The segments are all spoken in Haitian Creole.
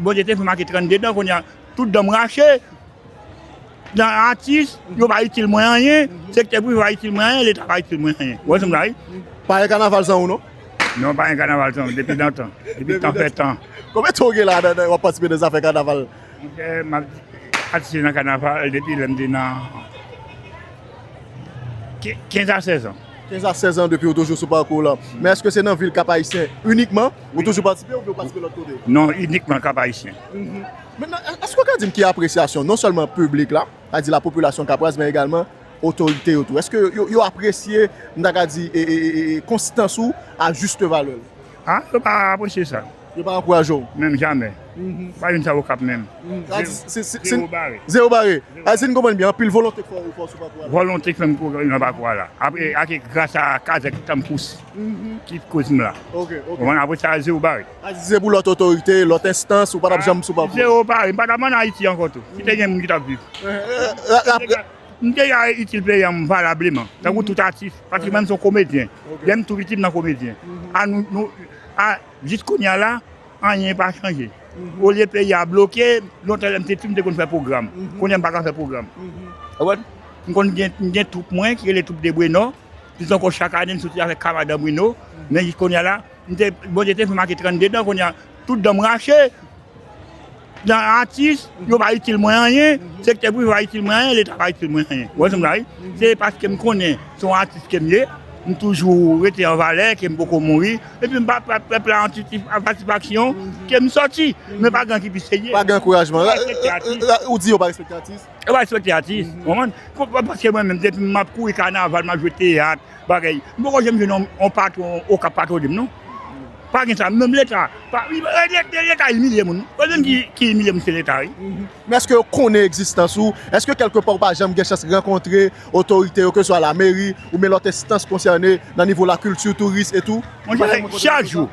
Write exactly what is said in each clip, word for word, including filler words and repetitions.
Bondye te fè make trannde dan, kounye a, tout dan m rache. Nan atis, yo pa itil mwen anyen, sektè prive pa itil mwen anyen, Leta pa itil mwen anyen. Ou wè sa m di la, wi? Pa gen kanaval san ou, non? Non, pa gen kanaval san m, depi nan tan, depi tan fè tan. Konbyen tan ou gen la nan, nan, w ap patisipe nan zafè kanaval? Monchè, m ap patisipe nan kanaval depi lè m te nan ke-, kenz a sèz an. Kenz a sèz an depi ou toujou sou pakou w lan. Men èske se nan vil Kap Ayisyen inikman ou toujou patisipe oubyen ou patisipe lòt kote? Non, inikman Kap Ayisyen. Mentnan, èske w ka di m ki apresyasyon non sèlman piblik la, sa di lapopilasyon kapraz, men egalman otorite yo tou? Èske yo, yo apresye, m ta ka di, e, e, e, e, konstans ou a jis valè l? A, yo pa apresye sa. Yo pa ankouraje w? Menm jamè. Pa jwenn sa Okap menm. Sa di, se, se, se, zewo bare. Zewo bare. A, si n konprann byen, anpil volonte k fè w, fè w sou pakou a. Volonte k fè m kou nan pakou a la. Apre, ake gras a Kazèk Tanpous ki koz m la. Ok, ok. Konprann? Apre sa, zewo bare. A, si se pou lòt otorite, lòt enstans, ou pa t ap janm sou pakou a? Zewo bare. M pa t ap ann Ayiti ankò tou. Si te gen moun ki t ap viv. M te ka itil peyi an valableman, tankou tout atis, paske mwen menm se yon komedyen. Lè m tou piti, m nan komedyen. A nou, nou, a, jis kounye a la, anyen pa chanje. Olye peyi a bloke, lontan lè m te ti, m te konn fè pwogram. Kounye a m pa ka fè pwogram. Ou konprann? M konn gen, m gen twoup mwen ki rele twoup Debrenò. Plis ankò, chak ane, m soti avèk Kamadan Brino. Men jis kounye a la, m te, Bondye te fè make trannde dan, kounye a, tout dan m rache. Nan atis, yo pa itil mwen anyen, sektè prive pa itil mwen anyen, Leta pa itil mwen anyen. Ou wè sa m di la, wi? Se paske m konnen se yon atis ke m ye, m toujou rete an valè, ke m poko mouri, epi m ba pèp la yon ti, ti satisfaksyon ke m sòti, men pa gen ki pi serye. Pa gen ankourajman. Yo pa respekte atis. Ou di yo pa respekte atis? Yo pa respekte atis, konprann? Paske mwen menm, depi m ap kouri kanaval, m ap jwe teyat, bagay. M poko janm jwenn yon, yon patwon Okap patwone m, non. Pa gen sa, menm Leta, pa, Leta, Leta imilye moun. Ou menm ki, ki imilye moun, se Leta, wi. Men èske yo konnen egzistans ou? Èske kèlkepa ou pa janm gen chans rankontre otorite yo, keswa lameri, oubyen lòt enstans konsène nan nivo lakilti, touris etou? Monchè, chak jou,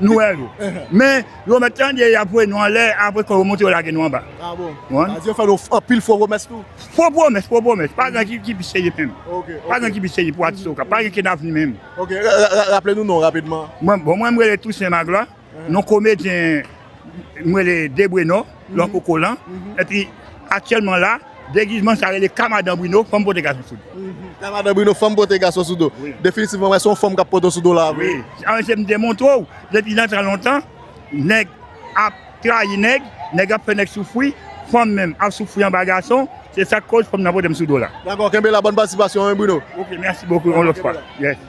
nou wè yo. Men, yo mèt tande, y ap voye nou anlè, apre, kan yo monte, yo lage nou anba. A bon? Sa di yo fè nou anpil fo pwomès tou? Fo pwomès, fo pwomès. Pa gen ki, ki pi serye menm. Ok, ok. Pa gen ki pi serye pou atis Okap. Pa gen ki n avni menm. Ok, ra-, ra-, ra-, raple nou non rapidman. Mwen, bon, mwen, m rele Toussaint Magloire. Non komedyen, m rele Debrenò, lòt kokolan. Epi, aktyèlman la, degizman sa rele Kamadan Brino, fanm pote gason sou do. Kamadan Brino, fanm pote gason sou do. Wi. Definitivman, wè, se yon fanm k ap pote w sou do la, vre. Wi. A, se m te montre w, depi nan tan lontan, nèg ap trayi nèg, nèg ap fè nèg soufri, fanm menm ap soufri anba gason, se sa k koz fanm nan pote m sou do la. Dakò, kenbe la, bòn patisipasyon, wi, Brino. Ok, mèsi bokou, yon lòt fwa. Yes.